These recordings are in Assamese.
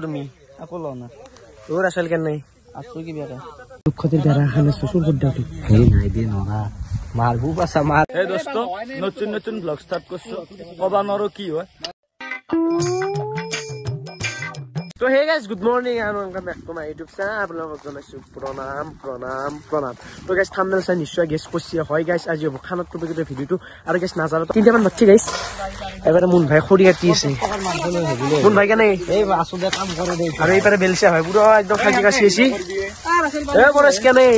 তুমি আকো লও না ও রাসেল কেন নাই আছো কি বেটা দুঃখতে বেড়া খানে শ্বশুর গড্ডাটো এই নাই দে নরা মারবু পাছা মার। এই দোস্ত নতুন নতুন ব্লগ স্টার্ট করছো কবা নরো কি হয়। তো hey guys, good morning and welcome back to my YouTube channel. আপোনালোকক জনাইছো প্ৰণাম প্ৰণাম প্ৰণাম। তো গাইজ থাম্বনেইল চাই নিশ্চয় গেছ কৰিছে হয় গাইজ, আজি হ'ব খানাত টপিকতে ভিডিঅ'টো। আৰু গাইজ নাজানো তিনিটামান বাচ্চি গাইজ, এবাৰে মুন ভাই খৰি কাটি আছে। মুন ভাই কেনে এই আছো দে কাম কৰে দে। আৰু এইপাৰে বেলচা ভাই পুৰা একদম সাজি কাচি আছে। এ বৰছ কেনে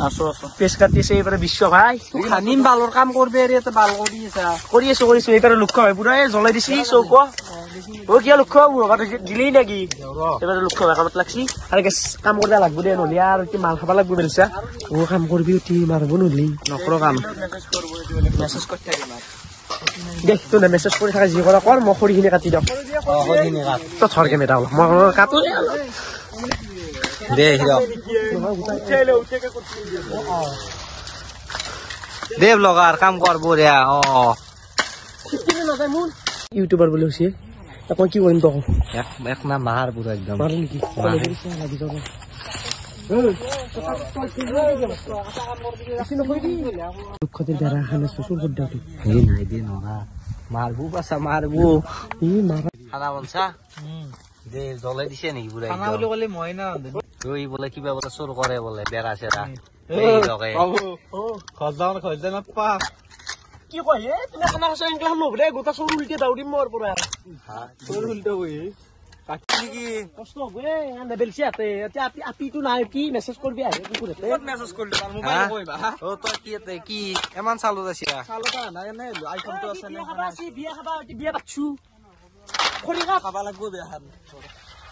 আছো আছো পেচ কাটি আছে। এইপাৰে বিশ্ব ভাই খানিম বালৰ কাম কৰবে এৰি এটা বাল কৰি আছা কৰি আছো কৰিছো। এইপাৰে লক্ষ্য ভাই পুৰা এই জ্বলাই দিছি চৌক। ও কিয় লক্ষ্য দিলেই নেকি? এবাৰ লক্ষ্য ভাই কামত লাগছি। আৰু গেছ কাম কৰিব লাগব দে, নহ'লে আৰু কি মাল খাব লাগব বেলচা। ও কাম কৰিবি উঠি মাৰব নহ'লে নকৰো কাম। মেছেজ কৰি থাকিম দে, তই মেছেজ কৰি থাকা যি কৰা কৰ, মই খৰিখিনি কাটি দিওঁ। খৰিখিনি কাট তই থৰ কেমেৰা অলপ মই কাটো দে। হিৰক দে ব্লগাৰ কাম কৰ বঢ়িয়া। অ ইউটিউবাৰ বুলি হৈছে আকৌ কি কৰিম তক এক না মাৰ পুৰা একদম মাৰ নেকি লাগি যাব। দুঃখতে বেড়া খানে শ্বশুৰ গড্ডাটো এই নাই দে নৰা মাৰবু পাছা মাৰবু। ই মাৰা খানা বনছা দে জ্বলাই দিছে নেকি পুৰা খানা বুলি ক'লে মই না ওই বলে কিবা বলে চোৰ কৰে বলে বেড়া চেৰা এই লগে খজা খজা নাপা কি কয় হে তুমি খানা খাইছ এনেকে নহ'ব দে, গোটা চোৰ উল্টে দাউৰিম মোৰ পৰা। চোৰ উল্টে বহি কাটি নেকি কষ্ট হ'ব এ নেবেলছি হাতে। এতিয়া আপি আপিটো নাই কি মেছেজ কৰবি আহে কুকুৰতে ক'ত মেছেজ কৰিলি তাৰ মোবাইল কইবা। ও তই কি এতে কি এমান চালত আছিয়া চালত নাই নাই আইফোনটো আছে না খাবা আছে বিয়া খাবা বিয়া পাতছো খৰি কাট খাবা লাগব বিয়া খান।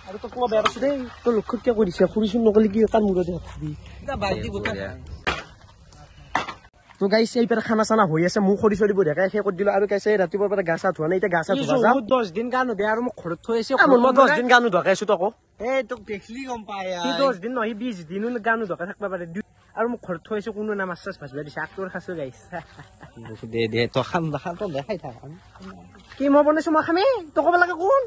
আৰু তোক মই বেয়া পাইছো দেই, তই লক্ষ্যত কিয় কৰি দিছা? খুৰী চোন নকলি কি তাৰ মূৰতে হাত দিবি এটা বাইক দি গোটা। তো গাইছ এইপাৰে খানা চানা হৈ আছে, মোক খৰি চৰি বঢ়িয়াকে শেষ কৰি দিলো। আৰু গাইছ এই ৰাতিপুৱাৰ পৰা গা চা ধোৱা নাই, এতিয়া গা চা ধোৱা যাম। 10 দিন গা নুধে আৰু মোক ঘৰত থৈ আছে। মই 10 দিন গা নুধোৱাকে আছো তক। এই তোক দেখলি গম পাই সি 10 দিন নহয় 20 দিনো গা নুধোৱাকে থাকিব পাৰে। আৰু মোক ঘৰত থৈ আছে, কোনো না মাছ চাছ ভাজিব দিছে। আগটোৰ খাইছো গাইছ দে দে তই খাম খাম তই দেখাই থাক কি মই বনাইছো মই খামেই, তই ক'ব লাগে কোন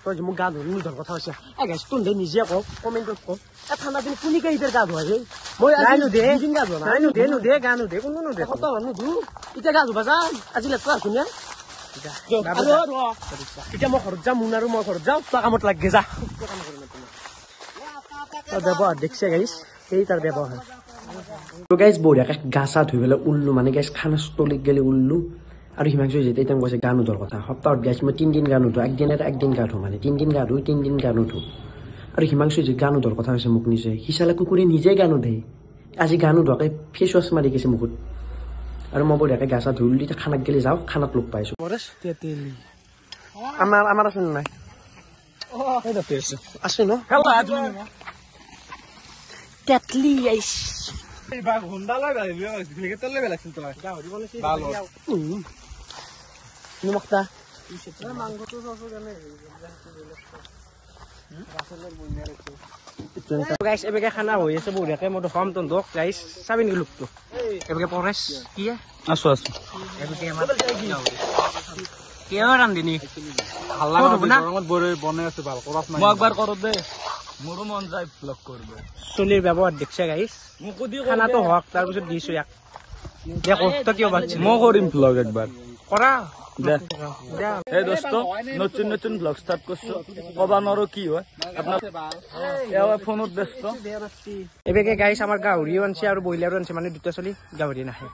তই মোক গা ধুই নোধোৱাৰ কথা হৈছে। এ গাইছ তহঁতে নিজে কওক কমেণ্টত কওক, এ ঠাণ্ডা দিন কোনে এতিয়া গা ধোৱা মই নুধে দুদিন গা ধোৱা নাই নুধে নুধে গা নুধে কোনো নুধে এসপ্তাহ নুধো। এতিয়া গা ধুবা যাম আজি লেতেৰা ধুনীয়া। এতিয়া মই ঘৰত যাম, মোন আৰু মই ঘৰত যাওঁ, তই কামত লাগগে যা। তাৰ ব্যৱহাৰ দেখছে গাইছ, সেই তাৰ ব্যৱহাৰ। তো গাইছ বঢ়িয়াকে গা চা ধুই পেলাই উল্লো, মানে গাইছ খানা ষ্টলিত গেলি উল্লো। আৰু হিমাংশু যেতিয়া তেওঁ কৈছে গা নুধোৱাৰ কথা, সপ্তাহত গাইছ মই 3 দিন গা নুধো, একদিন এটা একদিন গা ধো, মানে 3 দিন গা ধুই 3 দিন গা নুধো। আৰু হিমাংশু যে গা নুধোৱাৰ কথা কৈছে মোক নিজে, সি চালে কুকুৰে নিজে গা নুধে। আজি গা নুধোৱাকে ফেচ ৱাছ মাৰি গৈছে মুখত। আৰু মই বঢ়িয়াকে গা চা ধুই এতিয়া খানাত গেলি যাওঁ, খানাত লগ পাইছো। আমাৰ আমাৰ আছে নাই আছে ন তেতলি আইছ নিমখ দা গাইছ এবেগে খানা হৈ আছে বঢ়িয়াকে, মই দেখাম তহঁতক গাইছ চাবি নেকি লোকটো এবেগে পৰেশ কি আছো আছো এবেগে আমাৰ কিয় ৰান্ধিনি হাল্লা কৰিব না বনাই আছে ভাল কৰাত নাই মই একবাৰ কৰো দে, মোৰো মন যায় ব্লগ কৰিব। চলিৰ ব্যৱহাৰ দেখছে গাইছ, খানাটো হওক তাৰপিছত দিছো ইয়াক। দেখো তই কিয় পাচ্ছি মই কৰিম ব্লগ একবাৰ কৰা দে। এই দোস্ত নতুন নতুন ব্লগ স্টাৰ্ট কৰছো কবা নৰো কি হয় আপনাৰ ফোনত ব্যস্ত। এবেগে গাইছ আমাৰ গাহৰিও আনছে আৰু ব্ৰইলাৰো আনছে, মানে দুটা চলি গাহৰি নাহে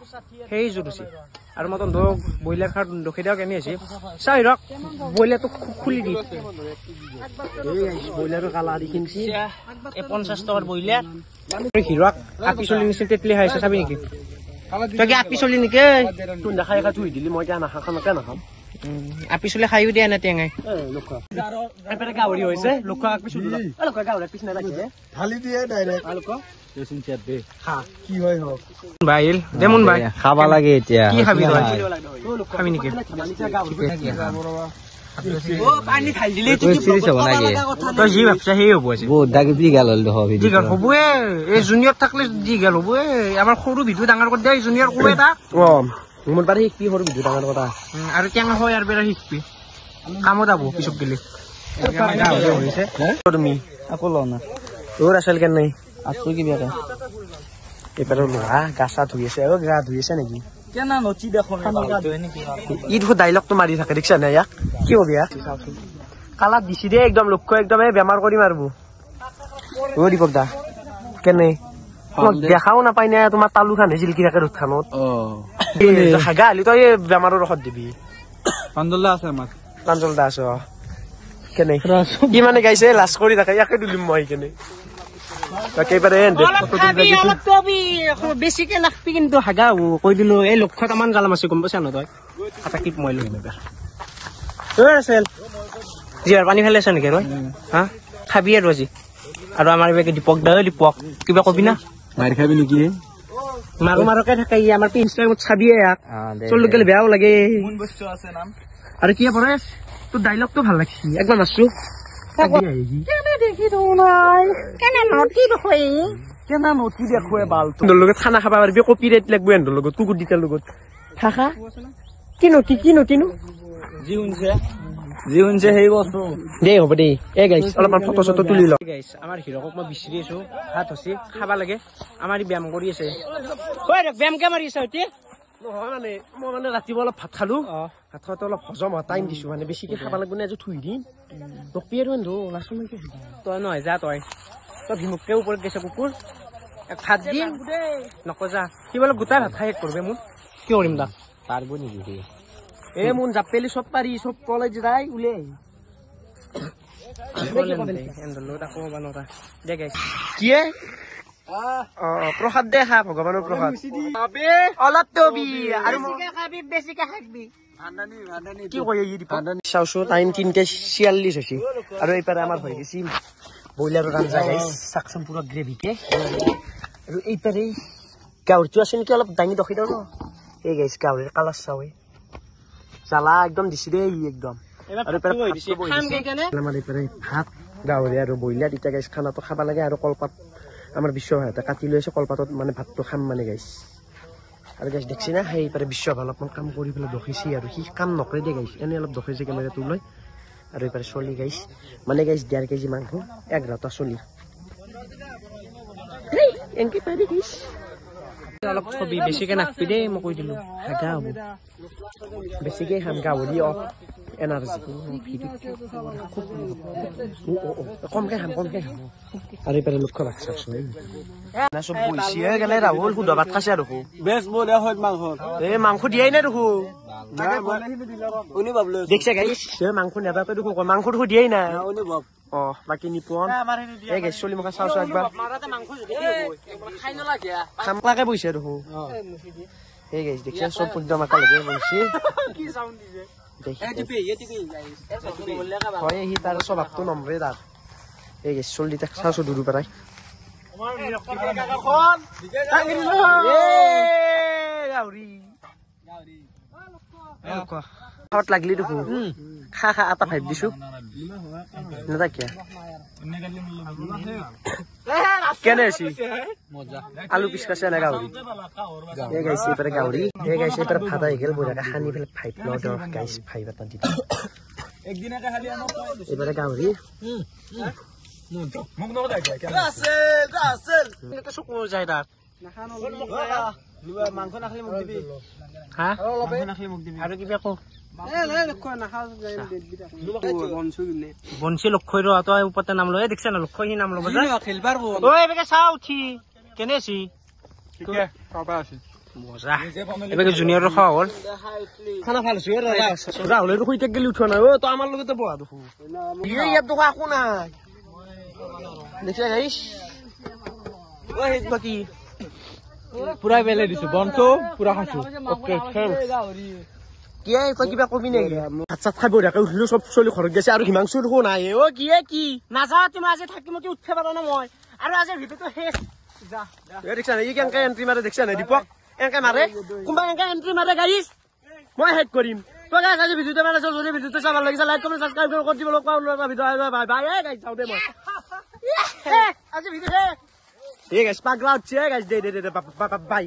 সেই জোৰ হৈছে। আৰু মই তহঁতক ব্ৰইলাৰ খাৰ ৰখি দিয়ক কেনে হৈছে চাই ৰক, ব্ৰইলাৰটো খুলি দি ব্ৰইলাৰৰ কালাৰ কিনছি এই 50 টকাৰ ব্ৰইলাৰ। হিৰক আপি চলি নিছিল তেতলি খাইছে চাবি নেকি তই কি আপি চলি নেকি? তোৰ নাখাই খাই থৈ দিলি, মই এতিয়া নাখাওঁ খানাকে নাখাম। আপি চলি খাইও দিয়া নাই টেঙাই। এবাৰে গাহৰি হৈছে লক্ষ্য এক পিছ লক্ষ্য গাহৰি পিছ নাৰাখিছে ঢালি দিয়ে ডাইৰেক্ট কি হয় হওক ভাই দে মুন ভাই খাবা লাগে এতিয়া কি খাবি তই খাবি নেকি? তই যি ভাবছা সেই হ'ব আজি। বহুত দাগি দীঘল হ'ল দেখো দীঘল হ'বয়ে, এই জুনিয়ৰ থাকলে দীঘল হ'বয়ে। আমাৰ সৰু ভিডিঅ' ডাঙৰ কৰি দিয়ে জুনিয়ৰ কোৱে তাক। অ মোৰ বাৰে শিকবি সৰু ভিডিঅ' ডাঙৰ কথা। আৰু টেঙা হয় আৰু বেৰা শিকবি, কামত আহব পিছত গেলে। তুমি আকৌ ল না তোৰ আছিল কেনে আছো কিবাকে এইবাৰ লোহা গা চা ধুই আছে। অ গা ধুই আছে নেকি? কেনা নচি দেখোন ই দেখোন ডাইলগটো মাৰি থাকে দেখিছা নাই? ইয়াক কি কবি? কালাত দিছি দেই একদম লক্ষ্য একদম বেমাৰ কৰি মাৰব। অ দীপক দা কেনে দেখাও নাপাই না তোমাৰ তালু খান জিলকি থাকে ৰ'দ খানত। হাগা হালি তই বেমাৰৰ ঔষধ দিবি। প্ৰাঞ্জল আছে আমাৰ, প্ৰাঞ্জল দা আছে। অ কেনে কি মানে গাইছে লাজ কৰি থাকে, ইয়াকে দিলিম মই কেনে। বেছিকে নাখবি কিন্তু হাগা কৈ দিলো। এই লক্ষ্য তামান জালাম আছে গম পাইছা ন তই? এটা কিপ মই লৈ আহিম। আছিল জিয়াৰ পানী ফেলাই আছ নেকি তই? হা খাবি আৰু আজি। আৰু আমাৰ এইবাৰ দীপক দা, দীপক কিবা কবি না? মাৰি খাবি নেকি? মাৰো মাৰকে থাকে ই আমাৰ ইনষ্টাগ্ৰামত চাবিয়ে ইয়াক, চলি গ'লে বেয়াও লাগে। আৰু কি পৰেশ তোৰ ডাইলগটো ভাল লাগছি, একবাৰ মাৰছো। লগত খানা খাব পাৰিবি, কপি ৰেট লাগব এহঁতৰ লগত, কুকুৰ দুটাৰ লগত থাকা। কি নতি কি নতিনো যি শুনছে যি শুনছে সেই বস্তু দেই হ'ব দেই। এই গাইছ অলপমান ফটো চটো তুলি লওঁ। গাইছ আমাৰ হিৰকক মই বিচাৰি আছো, ভাত হৈছে খাবা লাগে। আমাৰ ই ব্যায়াম কৰি আছে। ব্যায়াম কে মাৰি আছে এতিয়া? নহয় মানে মই মানে ৰাতিপুৱা অলপ ভাত খালো, ভাত খাওঁতে অলপ হজম হোৱা টাইম দিছো, মানে বেছিকে খাব লাগিব নে আজি থৈ দিম। নকবি আৰু এন্ধো লাচোন তই নহয় যা তই তই ভীমুককে ওপৰত গৈছে কুকুৰ। ভাত দিম নকজা সি বোলে গোটাই ভাত খাই শেষ কৰবে মোৰ। কি কৰিম তাক পাৰব নেকি সি? এ মোন জাপ পেলি চব পাৰি, চব কলেজ যায় উলাই কিয়ে প্ৰসাদ দে খা, ভগৱানৰ প্ৰসাদ অলপ তবি আৰু কি কয় চাওছো। টাইম 3:46 হৈছে আৰু এইপাৰে আমাৰ হৈ গৈছে ব্ৰইলাৰৰ আঞ্জা গাইছ, চাকচোন পুৰা গ্ৰেভিকে। আৰু এইপাৰে গাহৰিটো আছে নেকি অলপ দাঙি দখি দিওঁ ন। এই গাইছ গাহৰিৰ কালাৰ চাওঁ, জ্বালা একদম দিছি দেই একদম। আৰু আমাৰ এইপাৰে ভাত গাহৰি আৰু ব্ৰইলাৰ। এতিয়া গাইছ খানাটো খাব লাগে। আৰু কলপাত আমাৰ বিশ্বভাইহঁতে কাটি লৈ আছে, কলপাতত মানে ভাতটো খাম মানে গাইছ। আৰু গাইছ দেখছি না সেইপাৰে বিশ্বভাই অলপমান কাম কৰি পেলাই দখিছি, আৰু সি কাম নকৰে দেই গাইছ, এনেই অলপ দখিছে কেমেৰাটো লৈ। আৰু এইপাৰে চলি গাইছ, মানে গাইছ 1.5 কেজি মাংস 11টা চলি এনেকে পাৰি গাইছ। অলপ থবি বেছিকে নাখবি দেই, মই কৈ দিলো হাগা হ'ব। বেছিকে খাম গাহৰি অফ এনাৰ্জি। কমকে খাম কমকে খাম। আৰু এইপাৰে লক্ষ্য ভাত চাওকচোন চব বহিছে গেলে। ৰাহুল শুদ্ধ ভাত খাইছে আৰু এই মাংস দিয়াই নাই দেখো। দেখছে গাইছ মাংস নেদাতে দেখো, মাংস দেখো দিয়াই নাই। অ বাকী নিপন এই গাইছ চলি মুখা চাওচোন একবাৰ খামলাকে বহিছে দেখো। এই গাইছ দেখছে চব একদম একেলগে বহিছে। হয় সি তাৰ স্বভাৱটো নম্ৰে তাৰ। এই গাইছ চলি তাক চাওচো দূৰ পৰাই। খাৱাত লাগলি দেখো, খা খা এটা ভাইব দিছো নাথাকিয়া কেনে হৈছে। আলু পিচ খাইছে না গাহৰি? এই গাইছে এইপাৰে গাহৰি, এই গাইছে এইপাৰে ভাত আহি গ'ল বঢ়িয়াকে সানি পেলাই ভাইব লওঁ দিয়ক গাইছ, ভাইব এটা দি এইপাৰে গাহৰি। যায় তাত আৰু কিবা কো বঞ্চি লক্ষ্য ৰ তই ওপৰতে নাম লৈ দেখছা না লক্ষ্য সি নাম ল'ব চাও উঠি কেনে আছি মজা। এইবাৰ জুনিয়ৰৰ খোৱা হ'ল খানা ভাল হৈছে। ৰাহুলে দেখোন এতিয়া গেলি উঠোৱা নাই। অ তই আমাৰ লগতে বহা দেখোন, ইয়াত দেখোন একো নাই। দেখছা গাইছ বাকী পুৰা পেলাই দিছো বনটো পুৰা খাইছো। Okay thanks. কিয়ে তই কিবা কবি নেকি? ভাত চাত খাই বঢ়িয়াকে উঠিলো, চব চলি ঘৰত গৈছে আৰু হিমাংশু দেখোন নাই। অ কিয়ে কি নাযাওঁ তুমি আজি থাকিম কি উঠিব পাৰা না মই, আৰু আজিৰ ভিডিঅ'টো শেষ। দেখিছা নাই ই কেনেকে এণ্ট্ৰি মাৰে দেখিছা নাই দীপক? এনেকে মাৰে কোনোবা এনেকে এণ্ট্ৰি মাৰে গাইছ, মই শেষ কৰিম। তো গাইছ আজি ভিডিঅ'টো মানে যদি ভিডিঅ'টো চাব লাগিছে লাইক কমেণ্ট ছাবস্ক্ৰাইব কৰি দিব, লগ পাওঁ ভিডিঅ'। বাই বাই গাইছ, যাওঁ দে মই আজি ভিডিঅ' শেষ। এই গাইছ পাগলা উঠছে গাইছ, দে দে দে বাই।